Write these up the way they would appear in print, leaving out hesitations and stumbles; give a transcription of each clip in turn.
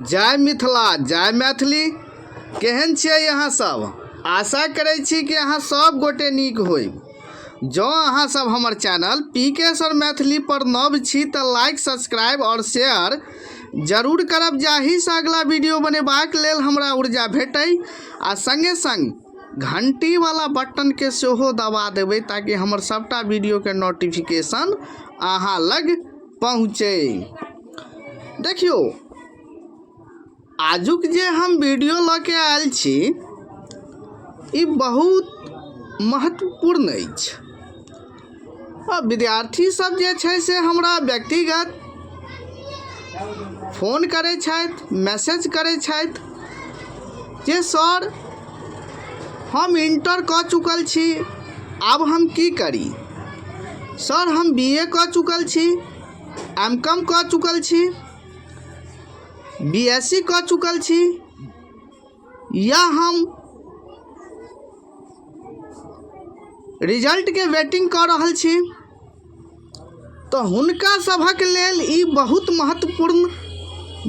जय मिथिला जय मैथिली। केहन छियै अहाँ सब? आशा करै छी कि अहाँ सब गोटे नीक होइब। जँ अहाँ सब हमर चैनल पी के सर मैथिली पर नव छी तऽ लाइक, सब्सक्राइब और शेयर जरूर करब, जाहिसँ अगला वीडियो बनेबाक लेल हमरा ऊर्जा भेटै, आ संगे संग घंटी वाला बटन के सेहो दबा देबै ताकि हमर सबटा वीडियो के नोटिफिकेशन अहाँ लग पहुँचै। देखियौ, आजुक जे हम वीडियो लऽ के आयल छी ई बहुत महत्वपूर्ण अछि। आ विद्यार्थी सब जे छै से हमरा व्यक्तिगत फोन करै छथि, मैसेज करै छथि जे सर हम इंटर कऽ चुकल छी, आब हम की करी? सर हम बी ए कऽ चुकल छी, एम कॉम कऽ चुकल छी, बी एस सी कऽ चुकल छी, या हम रिजल्टके वेटिंग कऽ रहल छी। तऽ हुनका सभक लेल ई बहुत महत्वपूर्ण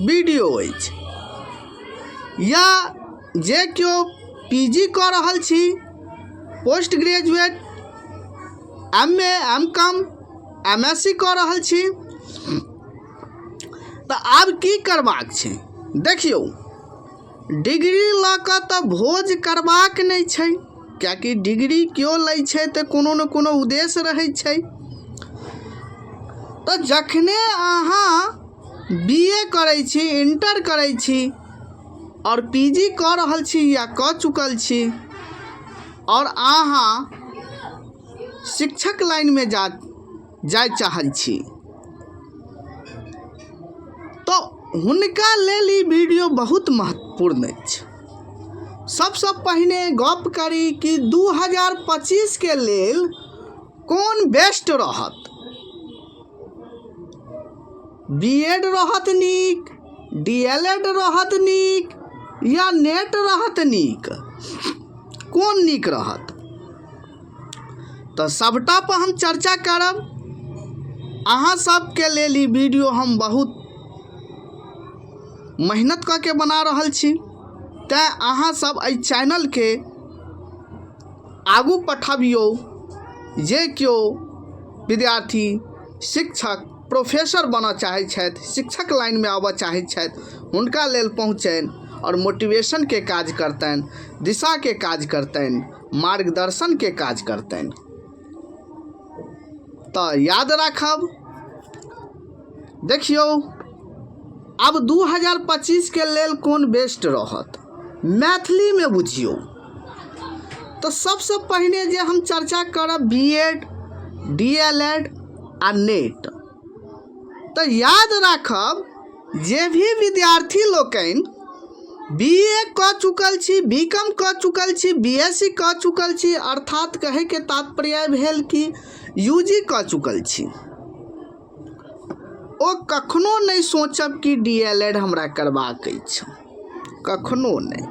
वीडियो अछि। या जे केओ पी जी कऽ रहल छी, post graduate, M A, M com, M S C कऽ रहल छी, तऽ आब की करबाक छै? देखियौ, डिग्री लऽ कऽ तऽ भोज करबाक नहि छै, किएकि डिग्री केओ लै छै तऽ कोनो ने कोनो उद्देश्य रहै छै। तऽ जखने अहाँ बी ए करै छी, इंटर करै छी आओर पी जी कऽ रहल छी या कऽ चुकल छी, आओर अहाँ शिक्षक लाइनमे जाय चाहै छी, तऽ हुनका लेल ई वीडियो बहुत महत्वपूर्ण अछि। सबसँ पहिने गप करी कि 2025 के लेल कोन बेस्ट रहत? बी एड रहत नीक, डी एल एड रहत नीक, या नेट रहत नीक? कोन नीक रहत? तऽ सबटा पर हम चर्चा करब। अहाँ सबके लेल ई वीडियो हम बहुत मेहनत कऽ के बना रहल छी, तैँ अहाँ सब एहि चैनलके आगू पठबियौ। जे केओ विद्यार्थी शिक्षक प्रोफेसर बनऽ चाहै छथि, शिक्षक लाइनमे आबऽ चाहै छथि, हुनका लेल पहुँचनि आओर मोटिवेशनके काज करतनि, दिशाके काज करतनि, मार्गदर्शनके काज करतनि। तऽ याद राखब, देखियौ आब 2025 के लेल कोन बेस्ट रहत मैथिलीमे बुझियौ। तऽ सबसँ पहिने जे हम चर्चा करब B Ed, D L Ed आ नेट। तऽ याद राखब, जे भी विद्यार्थी लोकनि बी ए कऽ चुकल छी, बी कॉम कऽ चुकल छी, बी एस सी कऽ चुकल छी, अर्थात कहैके तात्पर्य भेल कि यू जी कऽ चुकल छी, ओ कखनो नहि सोचब कि डी एल एड हमरा करबाक अछि। कखनो नहि,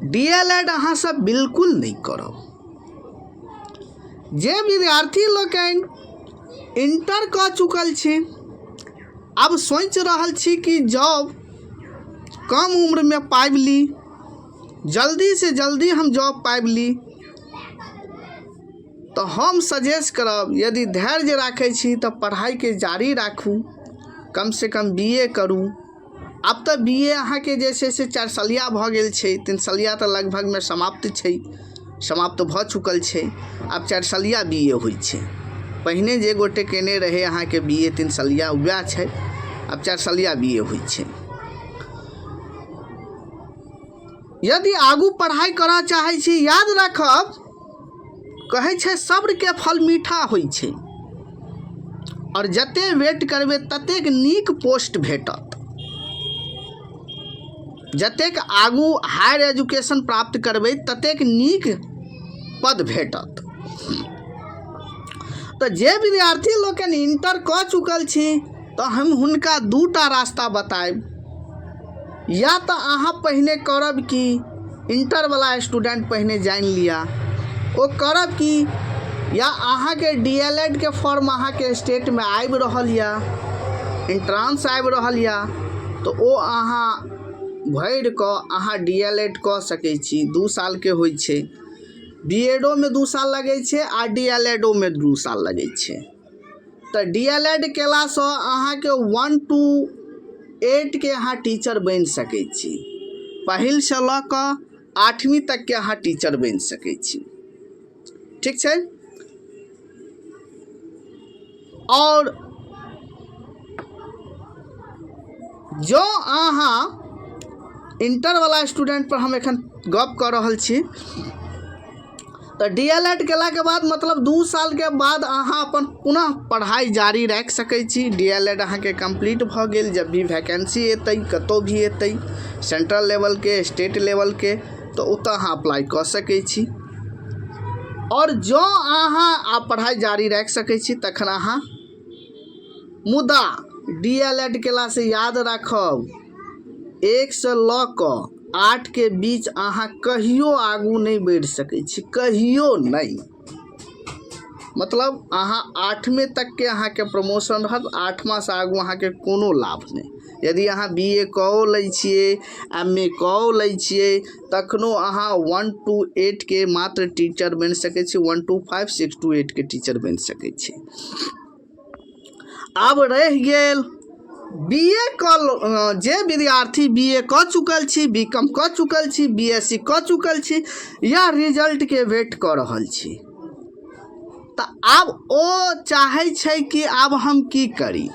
डी एल एड अहाँ सब बिल्कुल नहि करब। जे विद्यार्थी लोकनि इंटर कऽ चुकल छी, आब सोचि रहल छी कि जॉब कम उम्रमे पाबि ली, जल्दीसँ जल्दी हम जॉब पाबि ली, तऽ हम सजेस्ट करब, यदि धैर्य राखै छी तऽ पढ़ाइके जारी राखू, कमसँ कम बी ए करू। आब तऽ बी ए अहाँके जे छै से 4 सलिया भऽ गेल छै, 3 सलिया तऽ लगभगमे समाप्त छै, समाप्त भऽ चुकल छै। आब 4 सलिया बी ए होइ छै। पहिने जे गोटे कयने रहै अहाँके बी ए 3 सलिया, वएह छै, आब 4 सलिया बी ए होइ छै। यदि आगू पढ़ाइ करऽ चाहै छी, याद राखब, कहै छै सब्रके फल मीठा होइ छै, आओर जते वेट करबै ततेक नीक पोस्ट भेटत। जतेक आगू हायर एजुकेशन प्राप्त करबै ततेक नीक पद भेटत। तऽ जे विद्यार्थी लोकनि इंटर कऽ चुकल छी, तऽ हम हुनका 2टा रास्ता बतायब। या तऽ अहाँ पहिने करब कि इंटरवला स्टूडेंट पहिने जानि लिअ ओ करब कि, या अहाँके डी एल एड के फॉर्म अहाँके स्टेटमे आबि रहल यऽ, इंट्रांस आबि रहल यऽ, तऽ ओ अहाँ भरि कऽ अहाँ डी एल एड कऽ सकै छी। 2 सालके होइ छै। बी एडोमे 2 साल लगै छै आ डी एल एडोमे 2 साल लगै छै। तऽ डी एल एड कयलासँ अहाँके 1 टू 8के अहाँ टीचर बनि सकै छी। पहिलसँ लऽ कऽ आठवीं तकके अहाँ टीचर बनि सकै छी। ठीक छै? आओर जँ अहाँ इंटरवला स्टूडेंट पर हम एखन गप कऽ रहल छी, तऽ डी एल एड केलाके बाद, मतलब 2 सालके बाद अहाँ अपन पुनः पढ़ाइ जारी राखि सकै छी। डी एल एड अहाँके कम्प्लीट भऽ गेल, जब भी वैकेन्सी एतै, कतहु भी एतै, सेंट्रल लेवलके, स्टेट लेवलके, तऽ ओतऽ अहाँ अप्लाइ कऽ सकै छी। आओर जँ अहाँ आब पढ़ाइ जारी राखि सकै छी तखन अहाँ। मुदा डी एल एड केलासँ याद राखब, 1सँ लऽ कऽ 8के बीच अहाँ कहियो आगू नहि बढ़ि सकै छी, कहियो नहि। मतलब अहाँ आठमे तकके अहाँके प्रमोशन रहत, आठमासँ आगू अहाँके कोनो लाभ नहि। यदि अहाँ बी ए कओ लै छियै, एम ए कओ लै छियै, तखनो अहाँ 1 टू 8के मात्र टीचर बनि सकै छी। 1 to 5, 6 to 8के टीचर बनि सकै छी। आब रहि गेल बी ए कऽ जे विद्यार्थी बी ए कऽ चुकल छी, बी कॉम कऽ चुकल छी, बी एस सी कऽ चुकल छी या रिजल्टके वेट कऽ रहल छी, तऽ आब ओ चाहै छै कि आब हम की करी।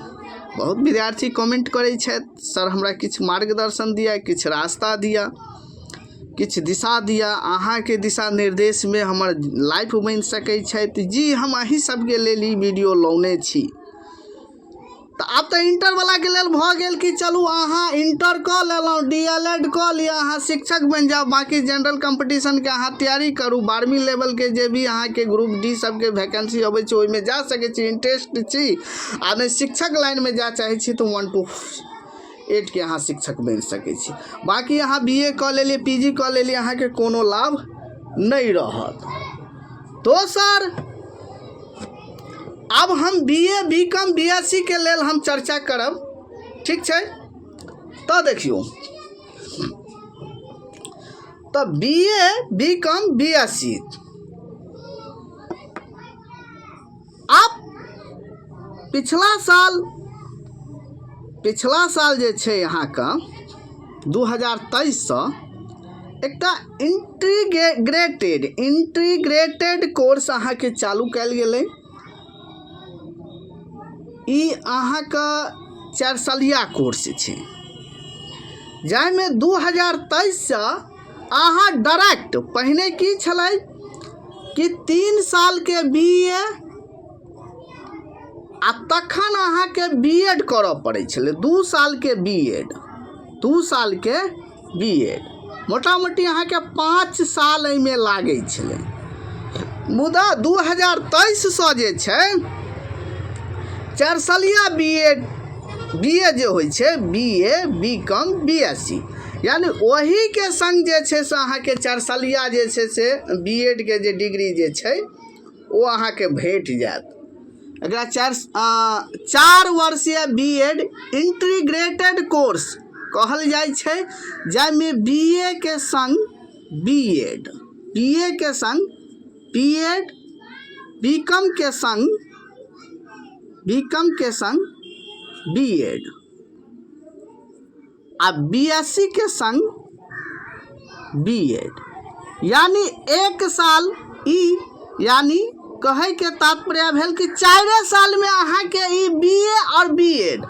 बहुत विद्यार्थी कमेंट करै छथि, सर, हमरा किछु मार्गदर्शन दिअ, किछु रास्ता दिअ, किछु दिशा दिअ, अहाँके दिशा निर्देशमे हमर लाइफ बनि सकै छथि। जी, हम अहीं सबके लेल ई वीडियो लौने छी। तऽ आब तऽ इंटरवलाके लेल भऽ गेल कि चलू, अहाँ इंटर कऽ लेलहुँ, डी एल एड कऽ लिअ, अहाँ शिक्षक बनि जाउ। बाँकी जनरल कम्पीटिशनके अहाँ तैयारी करू। 12वीं लेवलके जे भी अहाँके ग्रुप डी सबके वैकेंसी अबै छै, ओहिमे जा सकै छी, इंटरेस्ट छी। आ नहि शिक्षक लाइनमे जाय चाहै छी तऽ 1 टू 8के अहाँ शिक्षक बनि सकै छी। बाँकी अहाँ बी ए कऽ लेलियै, पी जी कऽ लेलियै, अहाँके कोनो लाभ नहि रहत। दोसर, आब हम B A, B com, B S C के लेल हम चर्चा करब। ठीक छै? तऽ देखियौ, तऽ B A, B com, B S C आब पिछला साल जे छै अहाँके 2023सँ एकटा इंटीग्रेटेड कोर्स अहाँके चालू कयल गेलै। ई अहाँके 4 सालिया कोर्स छै, जाहिमे 2023सँ अहाँ डायरेक्ट, पहिने की छलै कि 3 सालके बी ए आ तखन अहाँके बी एड करऽ पड़ै छलै, 2 सालके बी एड, 2 सालके बी एड। मोटा मोटी अहाँके 5 साल एहिमे लागै छलै। मुदा 2023सँ जे छै 4 सालिया बी एड, बी ए जे होइ छै, B A, B com, B S C, यानि ओहीके सङ्ग जे छै से अहाँके 4 सालिया जे छै से बी एड के जे डिग्री जे छै, ओ अहाँके भेट जायत। एकरा चारि 4 वर्षीय बी एड इंटीग्रेटेड कोर्स कहल जाइ छै, जाहिमे बी ए के संग बी एड, बी ए के संग बी एड, बी कॉम के संग बी कॉम के संग बी एड आ बी एस सी के संग बी एड, यानी एक साल ई, यानी कहैके तात्पर्य भेल कि 4 सालमे अहाँके ई बी ए आओर B Ed,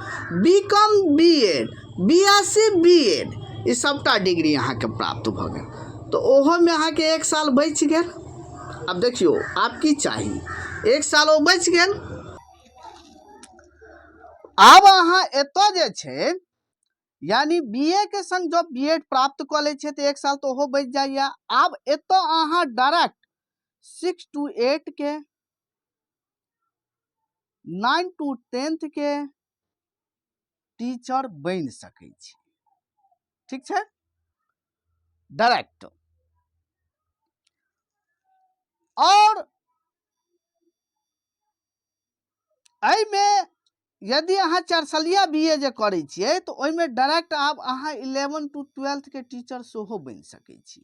B com B Ed, B S C B Ed, ई सभटा डिग्री अहाँके प्राप्त भऽ गेल। तऽ ओहोमे अहाँके एक साल बचि गेल। आब देखियौ, आब की चाही? एक साल ओ बचि गेल। आब अहाँ एतऽ जे छै, यानी बी ए के संग जब बी एड प्राप्त कऽ लै छै तऽ एक साल तऽ ओहो बचि जाइए। आब एतऽ अहाँ डायरेक्ट 6 टू 8 के, 9 टू 10th के टीचर बनि सकै छी। ठीक छै? डायरेक्ट। आओर एहिमे यदि अहाँ 4 सालिया बी ए जे करै छियै तऽ ओहिमे डायरेक्ट आब अहाँ 11 टू 12 के टीचर सेहो बनि सकै छी।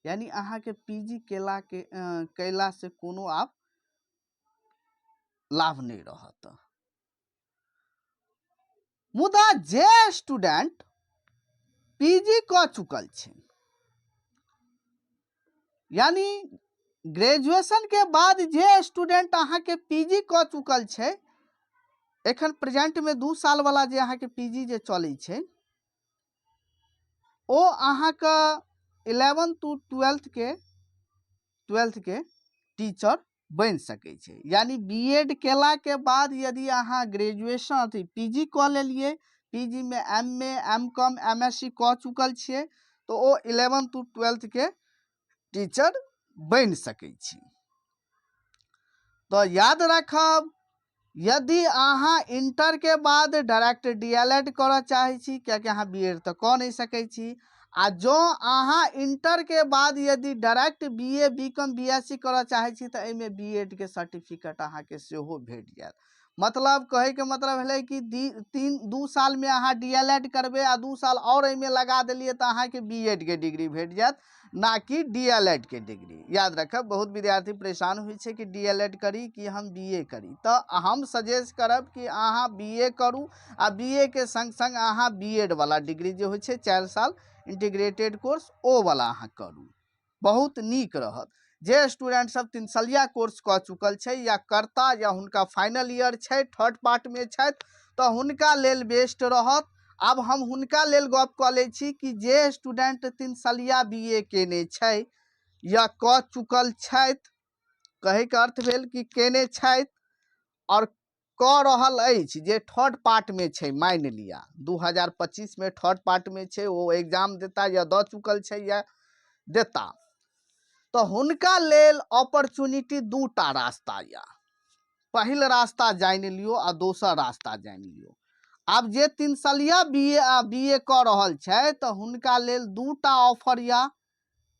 यानी अहाँके पी जी केलाके कयलासँ कोनो आब लाभ नहि रहत। मुदा जे स्टूडेंट पी जी कऽ चुकल छै, यानी ग्रेजुएशन के बाद जे स्टूडेंट अहाँके पी जी कऽ चुकल छै, एखन प्रेजेंटमे 2 साल वाला जे अहाँके पी जी जे चलै छै, ओ अहाँके 11 टू 12 के टीचर बनि सकै छै। यानी बी एड केलाके बाद यदि अहाँ ग्रेजुएशन अथी पी जी कऽ लेलियै, पी जी मे M A, M com, M S C कऽ चुकल छियै, तऽ ओ 11 टू 12 के टीचर बनि सकै छी। तऽ याद राखब, यदि अहाँ इंटर के बाद डायरेक्ट डी एल एड करऽ चाहै छी, कियाकि अहाँ बी एड तऽ कऽ नहि सकै छी, आ जँ अहाँ इंटर के बाद यदि direct B A, B com, B S C करऽ चाहै छी, तऽ एहिमे बी एड के सर्टिफिकेट अहाँके सेहो भेट जायत। मतलब कहैके मतलब भेलै कि 3-2 सालमे अहाँ डी एल एड करबै आ 2 साल आओर एहिमे लगा देलियै तऽ अहाँके बी एड के डिग्री भेट जायत, ना कि डी एल एड के डिग्री। याद रखब, बहुत विद्यार्थी परेशान होइ छै कि डी एल एड करी कि हम बी ए करी। तऽ हम सजेस्ट करब कि अहाँ बी ए करू आ बी ए के संग संग अहाँ बी एड वाला डिग्री जे होइ छै 4 साल इंटीग्रेटेड कोर्स, ओ वाला अहाँ करू, बहुत नीक रहत। जे स्टूडेंट सब 3 सालिया कोर्स कऽ चुकल छै या करता या हुनका फाइनल ईयर छै, थर्ड पार्टमे छथि, तऽ हुनका लेल बेस्ट रहत। आब हम हुनका लेल गप कऽ लै छी कि जे स्टूडेंट 3 सालिया बी ए केने छै या कऽ चुकल छथि, कहैके अर्थ भेल कि केने छथि आओर कऽ रहल अछि, जे थर्ड पार्टमे छै, मानि लिअ 2025मे थर्ड पार्टमे छै, ओ एग्जाम देता या दऽ चुकल छै या देता, तऽ हुनका लेल अपॉर्चुनिटी 2टा रास्ता यऽ। पहिल रास्ता जानि लियौ आ दोसर रास्ता जानि लियौ। आब जे 3 सालिया बी ए आ बी ए कऽ रहल छै, तऽ हुनका लेल 2टा ऑफर यऽ,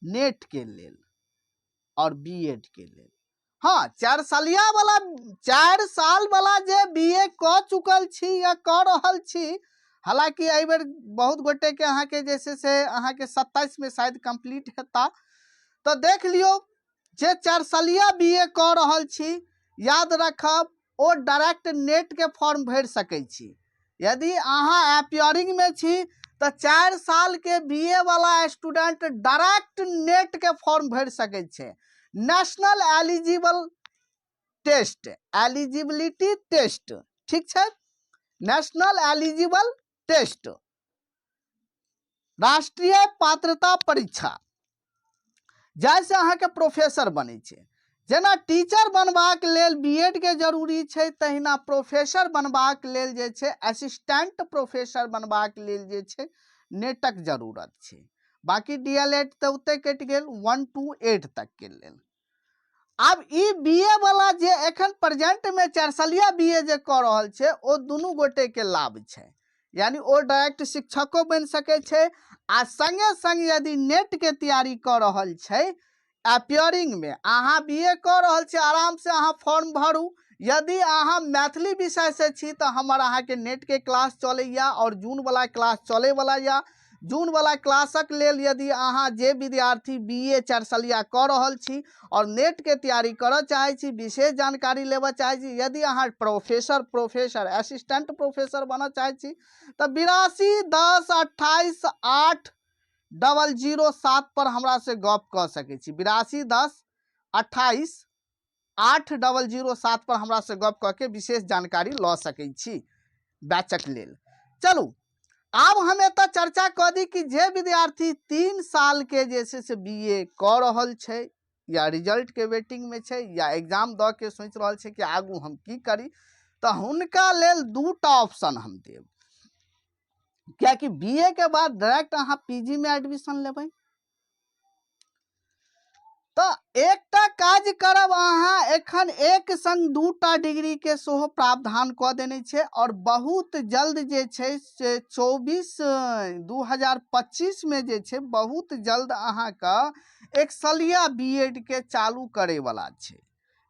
नेट के लेल और बी एड के लेल। हाँ, 4 सालिया वाला, 4 साल वाला जे बी ए कऽ चुकल छी या कऽ रहल छी, हालांकि एहि बेर बहुत गोटे के अहाँके जे छै से अहाँके 27 में शायद कंप्लीट हेता, तऽ देख लियौ जे 4 सालिया बी ए कऽ रहल छी, याद रखब ओ डायरेक्ट नेट के फॉर्म भरि सकै छी। यदि अहाँ अपियरिंग में छी तऽ 4 साल के बी ए वाला स्टूडेंट डायरेक्ट नेट के फॉर्म भरि सकै छै। National eligible test, eligibility test, ठीक छै, नेशनल एलिजिबल टेस्ट, राष्ट्रीय पात्रता परीक्षा, जाहिसँ अहाँके प्रोफेसर बनै छै। जेना टीचर बनबाक लेल बी एड के जरूरी छै, तहिना प्रोफेसर बनबाक लेल जे छै, असिस्टेंट प्रोफेसर बनबाक लेल जे छै नेटक जरूरत छै। बाकी डी एल एड तऽ ओतहि कटि गेल 1 टू 8 तक के लेल। आब ई बी ए वाला जे एखन प्रेजेंट में 4 सालिया बी ए जे कऽ रहल छै, ओ दुनू गोटे के लाभ छै, यानी ओ डायरेक्ट शिक्षको बनि सकै छै आ संगे संग यदि नेट के तैयारी कऽ रहल छै अपियरिंग में, अहाँ बी ए कऽ रहल छी, आराम से अहाँ फॉर्म भरू। यदि अहाँ मैथिली विषय से छी तऽ हमर अहाँके नेट के क्लास चलैया और जून वाला क्लास चलै वाला या जून वाला क्लासक लेल यदि अहाँ जे विद्यार्थी बी ए 4 सालिया कऽ रहल छी और नेट के तैयारी करऽ चाहै छी, विशेष जानकारी लेबऽ चाहै छी, यदि अहाँ प्रोफेसर असिस्टेंट प्रोफेसर बनऽ चाहै छी, तऽ 82 10 28 8 डबल जीरो सात पर हमरा से गप कऽ सकै छी। 82 10 28 8 डबल जीरो सात पर हमरा से गप कऽ के विशेष जानकारी लऽ सकै छी बैचक लेल। चलू आब हम एतऽ चर्चा कऽ दी कि जे विद्यार्थी 3 साल के जे छै से बी ए कऽ रहल छै या रिजल्ट के वेटिंग में छै या एग्जाम दऽ के सोचि रहल छै कि आगू हम की करी, तऽ हुनका लेल 2टा ऑप्शन हम देब। कियाकि बी ए के बाद डायरेक्ट अहाँ पी जी में एडमिशन लेबै, तऽ एकटा काज करब, अहाँ एखन एक संग 2टा डिग्री के सेहो प्रावधान कऽ देने छै और बहुत जल्द जे छै से 2025 में जे छै बहुत जल्द अहाँके एक सलिया बी एड के चालू करैवला छै।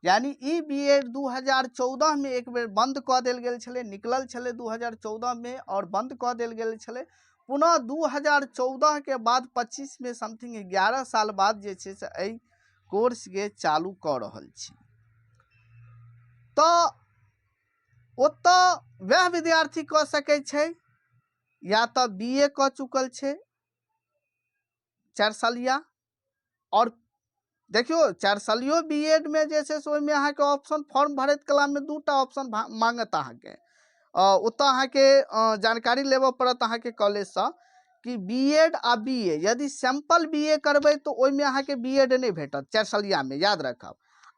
यानी ई बी एड 2014मे एक बेर बन्द कऽ देल गेल छलै, निकलल छलै 2014मे आओर बन्द कऽ देल गेल छलै। पुनः 2014के बाद 25मे समथिंग 11 साल बाद जे छै से एहि कोर्सके चालू कऽ रहल छी। तऽ ओतऽ वएह विद्यार्थी कऽ सकै छै या तऽ बी ए कऽ चुकल छै 4 सालिया। आओर देखियौ 4 सालियो बी एड मे जे छै से ओहिमे अहाँके ऑप्शन फॉर्म भरैत कलामे 2टा ऑप्शन मांगत अहाँके। ओतऽ अहाँके जानकारी लेबऽ पड़त अहाँके कॉलेजसँ कि बी एड आ बी ए। यदि सैम्पल बी ए करबै तऽ ओहिमे अहाँके बी एड नहि भेटत 4 सालियामे, याद रखब।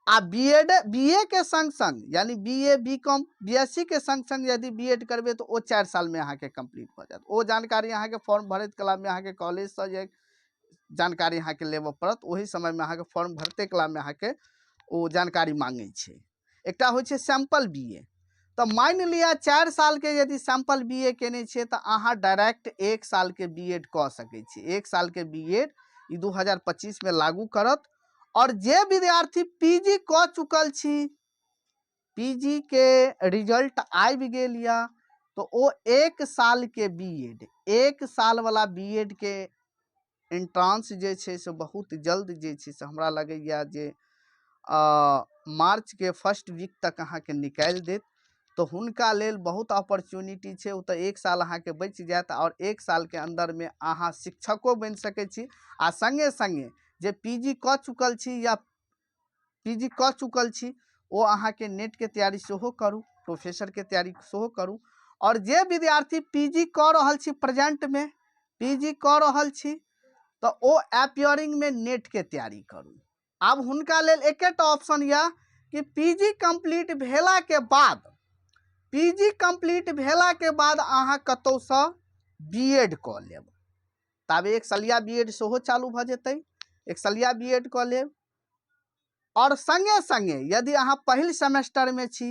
आ बी एड बी ए के संग संग यानी B A B com B S C के संग संग यदि बी एड करबै तऽ ओ 4 सालमे अहाँके कम्प्लीट भऽ जायत। ओ जानकारी अहाँके फॉर्म भरैत कलामे अहाँके कॉलेजसँ जे जानकारी अहाँके लेबऽ पड़त, ओहि समयमे अहाँके फॉर्म भरते कलामे अहाँके ओ जानकारी मांगै छै। एकटा होइ छै सैम्पल बी ए। तऽ मानि लिअ 4 सालके यदि सैम्पल बी ए केने छियै तऽ अहाँ डायरेक्ट 1 सालके बी एड कऽ सकै छी। 1 सालके बी एड ई 2025मे लागू करत। आओर जे विद्यार्थी पी जी कऽ चुकल छी, पी जी के रिजल्ट आबि गेल यऽ, तऽ ओ 1 सालके बी एड, 1 सालवला बी एड के एंट्रांस जे छै से बहुत जल्द जे छै से हमरा लगैए जे मार्चके फर्स्ट वीक तक अहाँके निकालि देत। तऽ हुनका लेल बहुत अपॉर्चुनिटी छै। ओ तऽ 1 साल अहाँके बचि जायत आओर 1 सालके अन्दरमे अहाँ शिक्षको बनि सकै छी। आ सङ्गे सङ्गे जे पी जी कऽ चुकल छी या पी जी कऽ चुकल छी ओ अहाँके नेटके तैयारी सेहो करू, प्रोफेसरके तैयारी सेहो करू। आओर जे विद्यार्थी पी जी कऽ रहल छी, प्रेजेंटमे पी जी कऽ रहल छी, तऽ ओ एपियरिंगमे नेटके तैयारी करू। आब हुनका लेल एकेटा ऑप्शन यऽ कि पी जी कम्प्लीट भेलाके बाद, पी जी कम्प्लीट भेलाके बाद अहाँ कतहुसँ बी एड कऽ लेब। ताबे 1 सालिया बी एड सेहो चालू भऽ जेतै, 1 सालिया बी एड कऽ लेब। आओर सङ्गे सङ्गे यदि अहाँ पहिल सेमेस्टरमे छी,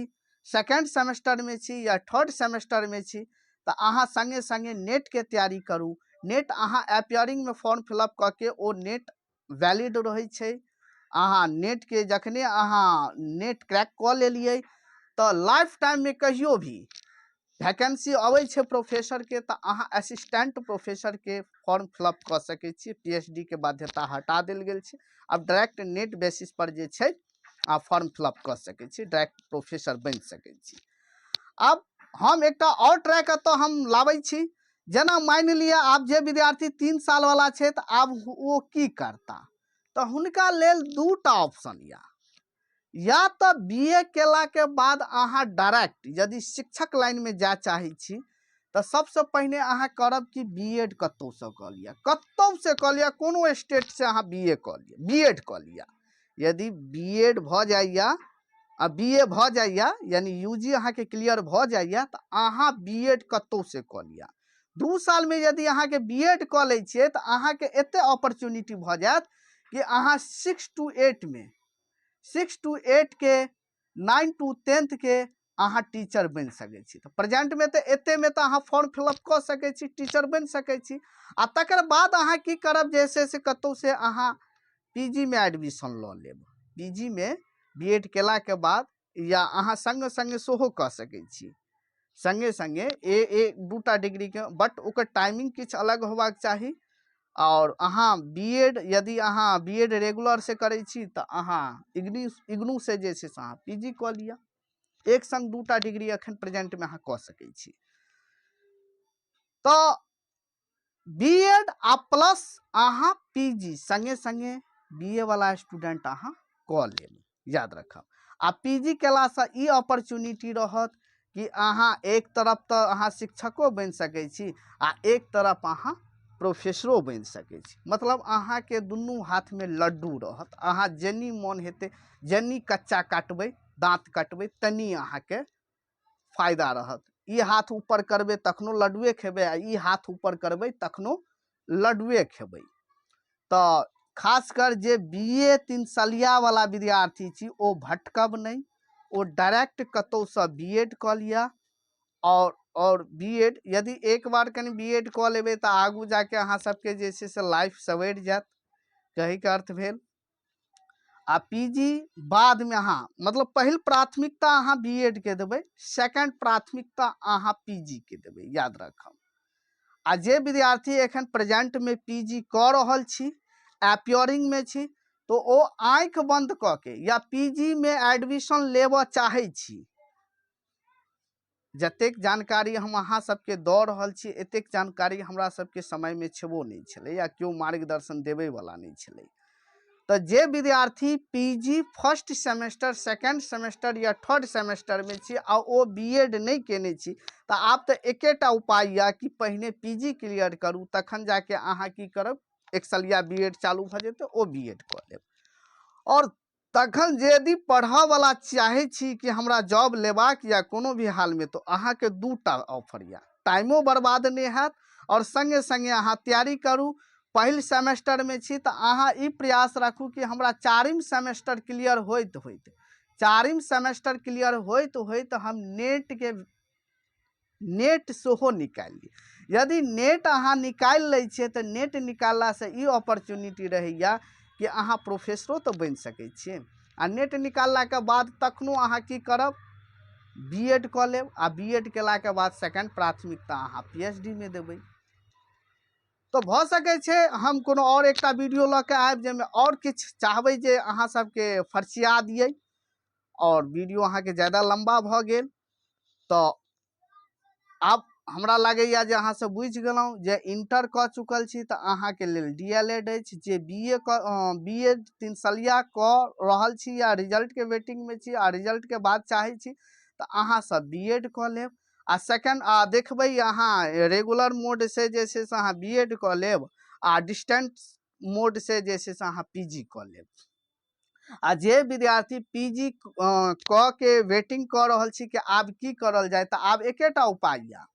सेकेंड सेमेस्टरमे छी या थर्ड सेमेस्टरमे छी, तऽ अहाँ सङ्गे सङ्गे नेटके तैयारी करू। नेट अहाँ एपियरिंगमे फॉर्म फिलअप कऽ के ओ नेट वैलिड रहै छै। अहाँ नेटके जखने अहाँ नेट क्रैक कऽ लेलियै तऽ लाइफ टाइममे कहियो भी वैकेंसी अबै छै प्रोफेसरके तऽ अहाँ असिस्टेंट प्रोफेसरके फॉर्म फिलअप कऽ सकै छी। पी एच डी के बाध्यता हटा देल गेल छै, आब डायरेक्ट नेट बेसिस पर जे छै अहाँ फॉर्म फिलअप कऽ सकै छी, डायरेक्ट प्रोफेसर बनि सकै छी। आब हम एकटा आओर ट्रैक एतऽ हम लाबै छी। जेना मानि लिअ आब जे विद्यार्थी 3 सालवला छै तऽ आब ओ की करता, तऽ हुनका लेल 2टा ऑप्शन यऽ। या तऽ बी ए केलाके बाद अहाँ डायरेक्ट यदि शिक्षक लाइनमे जाय चाहै छी तऽ सबसँ पहिने अहाँ करब कि बी एड कतहुसँ कऽ लिअ, कतहुसँ कऽ लिअ, कोनो स्टेटसँ अहाँ बी ए कऽ लिअ, बी एड कऽ लिअ। यदि बी एड भऽ जाइए आ बी ए भऽ जाइए यानी यू जी अहाँके क्लियर भऽ जाइए तऽ अहाँ बी एड कतहुसँ कऽ लिअ। 2 सालमे यदि अहाँके बी एड कऽ लै छियै तऽ अहाँके एते अपॉर्चुनिटी भऽ जायत कि अहाँ 6 टू 8 मे, 6 टू 8 के, 9 टू 10 के अहाँ टीचर बनि सकै छी। तऽ प्रेजेंटमे तऽ एतेमे तऽ अहाँ फॉर्म फिलअप कऽ सकै छी, टीचर बनि सकै छी। आ तकर बाद अहाँ की करब जे छै से कतहुसँ अहाँ पी जी मे एडमिशन लऽ लेब। P G may B Ed केलाके बाद या अहाँ सङ्गे सङ्गे सेहो कऽ सकै छी, सङ्गे सङ्गे ए ए 2टा डिग्रीके, बट ओकर टाइमिंग किछु अलग होबाक चाही। आओर अहाँ बी एड यदि अहाँ बी एड रेगुलरसँ करै छी तऽ अहाँ इग्नूसँ जे छै से अहाँ पी जी कऽ लिअ। एक सङ्ग 2टा डिग्री एखन प्रेजेंटमे अहाँ कऽ सकै छी। तऽ बी एड आ प्लस अहाँ पी जी सङ्गे सङ्गे बी ए वाला स्टूडेंट अहाँ कऽ लेब, याद रखब। आ पी जी केलासँ ई अपॉर्चुनिटी रहत कि अहाँ एक तरफ तऽ अहाँ शिक्षको बनि सकै छी आ एक तरफ अहाँ प्रोफेसरो बनि सकै छी। मतलब अहाँके दुनू हाथमे लड्डू रहत, अहाँ जेनी मोन हेतै जेनी कच्चा काटबै, दाँत कटबै, तनी अहाँके फायदा रहत। ई हाथ ऊपर करबै तखनो लड्डुए खेबै आ ई हाथ ऊपर करबै तखनो लड्डुए खेबै। तऽ खासकर जे बी ए 3 सालियावला विद्यार्थी छी ओ भटकब नहि, ओ डायरेक्ट कतहुसँ बी एड कऽ लिअ। आओर बी एड यदि एक बार कनि बी एड कऽ लेबै तऽ आगू जाके अहाँ सबके जे छै से लाइफ सवरि जायत, कहैके अर्थ भेल। आ पी जी बादमे अहाँ, मतलब पहिल प्राथमिकता अहाँ बी एड के देबै, सेकंड प्राथमिकता अहाँ पी जी के देबै, याद राखब। आ जे विद्यार्थी एखन प्रेजेंटमे पी जी कऽ रहल छी, एपियरिंगमे छी, तऽ ओ आँखि बन्द कऽ के या पी जी मे एडमिशन लेबऽ चाहै छी, जतेक जानकारी हम अहाँ सबके दऽ रहल छी एतेक जानकारी हमरा सबके समयमे छेबो नहि छलै या केओ मार्गदर्शन देबैवला नहि छलै। तऽ जे विद्यार्थी P G first semester, second semester या थर्ड सेमेस्टरमे छी आ ओ बी एड नहि केने छी, तऽ आब तऽ एकेटा उपाय यऽ कि पहिने पी जी क्लियर करू, तखन जाके अहाँ की करब, एक सलिया बी एड चालू भऽ जेतै, ओ बी एड कऽ लेब। आओर तखन जे यदि पढ़ऽवला चाहै छी कि हमरा जॉब लेबाक या कोनो भी हालमे, तऽ अहाँके दूटा ऑफर यऽ, टाइमो बर्बाद नहि हैत आओर सङ्गे सङ्गे अहाँ तैयारी करू। पहिल सेमेस्टरमे छी तऽ अहाँ ई प्रयास राखू कि हमरा चारिम सेमेस्टर क्लियर होइत होइत, चारिम सेमेस्टर क्लियर होइत होइत हम नेटके नेट सेहो निकालि ली। यदि नेट अहाँ निकालि लै छियै तऽ नेट निकाललासँ ई ऑपर्च्युनिटी रहैए कि अहाँ प्रोफेसरो तऽ बनि सकै छियै। आ नेट निकाललाके बाद तखनो अहाँ की करब, बी एड कऽ लेब आ बी एड केलाके बाद सेकंड प्राथमिकता अहाँ पी एच डी मे देबै। तऽ भऽ सकै छै हम कोनो आओर एकटा वीडियो लऽ कऽ आबि जाहिमे आओर किछु चाहबै जे अहाँ सबके फरसिया दियै, आओर वीडियो अहाँके ज्यादा लम्बा भऽ गेल। तऽ आब हमरा लागैए जे अहाँ सब बुझि गेलहुँ जे इंटर कऽ चुकल छी तऽ अहाँके लेल डी एल एड अछि, जे बी ए कऽ, बी एड 3 सलिया कऽ रहल छी या रिजल्टके वेटिंगमे छी आ रिजल्टके बाद चाहै छी तऽ अहाँ सब बी एड कऽ लेब। आ सेकंड आ देखबै अहाँ रेगुलर मोड से जे छै से अहाँ बी एड कऽ लेब आ डिस्टेंस मोड से जे छै से अहाँ पी जी कऽ लेब। आ जे विद्यार्थी पी जी कऽ के वेटिंग कऽ रहल छी कि आब की करल जाय, तऽ आब एकेटा उपाय यऽ,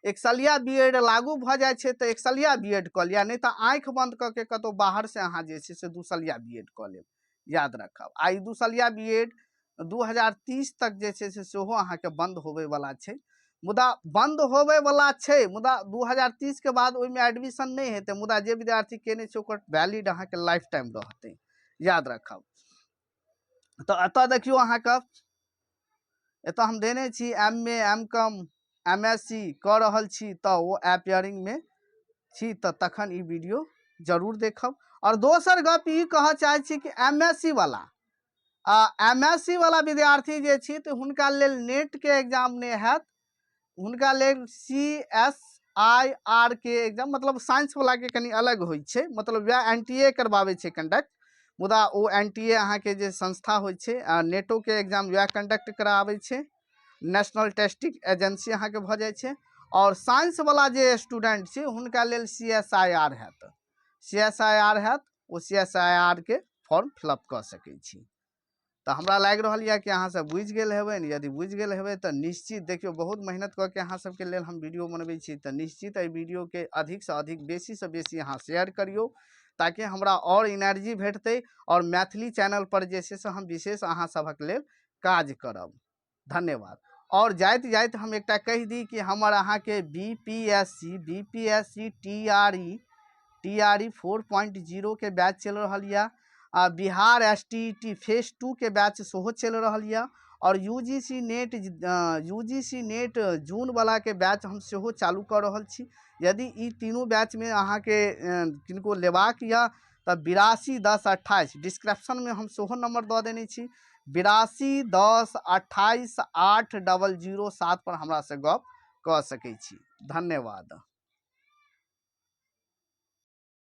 एक सलिया बी एड लागू भऽ जाइ छै तऽ एक सलिया बी एड कऽ लिअ, नहि तऽ आँखि बन्द कऽ के कतहु बाहरसँ अहाँ जे छै से 2 सलिया बी एड कऽ लेब, याद रखब। आ ई 2 सलिया बी एड 2030 तक जे छै से सेहो अहाँके बन्द होबैवला छै, मुदा बन्द होबैवला छै, मुदा 2030 के बाद ओहिमे एडमिशन नहि हेतै, मुदा जे विद्यार्थी केने छै ओकर वैलिड अहाँके लाइफ टाइम रहतै, याद रखब। तऽ एतऽ देखियौ अहाँके एतऽ हम देने छी M A, M com, M S C कऽ रहल छी तऽ ओ एपियरिंगमे छी तऽ तखन ई वीडियो जरूर देखब। आओर दोसर गप ई कहऽ चाहै छी कि एम एस सी वाला आ एम एस सी वाला विद्यार्थी जे छी तऽ हुनका लेल नेटके एग्जाम नहि हैत, हुनका लेल सी एस I R के एग्जाम, मतलब साइंस वालाके कनि अलग होइ छै, मतलब वएह एन टी ए करबाबै छै कंडक्ट, मुदा ओ एन टी ए अहाँके जे संस्था होइ छै आ नेटोके एग्जाम वएह कंडक्ट कराबै छै, नेशनल टेस्टिंग एजेंसी अहाँके भऽ जाइ छै। आओर साइंस वाला जे स्टूडेंट छै हुनका लेल सी एस I R हैत, सी एस I R हैत, ओ सी एस I R के फॉर्म फिलअप कऽ सकै छी। तऽ हमरा लागि रहल यऽ कि अहाँ सब बुझि गेल हेबै, यदि बुझि गेल हेबै तऽ निश्चित देखियौ बहुत मेहनत कऽ के अहाँ सबके लेल हम वीडियो बनबै छी, तऽ निश्चित एहि वीडियोके अधिकसँ अधिक बेसीसँ बेसी अहाँ शेयर करियौ ताकि हमरा आओर एनर्जी भेटतै आओर मैथिली चैनलपर जे छै से हम विशेष अहाँ सभक लेल काज करब। धन्यवाद। आओर जाइत जाइत हम एकटा कहि दी कि हमर अहाँके B P S C, B P S C T R E, T R E 4.0 के बैच चलि रहल यऽ, आ Bihar S T E T phase 2 के बैच सेहो चलि रहल यऽ, आओर U G C NET, U G C NET जून वलाके बैच हम सेहो चालू कऽ रहल छी। यदि ई तीनू बैचमे अहाँके किनको लेबाक यऽ तऽ 82 10 28 डिस्क्रिप्शनमे हम सेहो नम्बर दऽ देने छी, 82 10 28 8 00 7 पर हमरासँ गप कऽ सकै छी। धन्यवाद।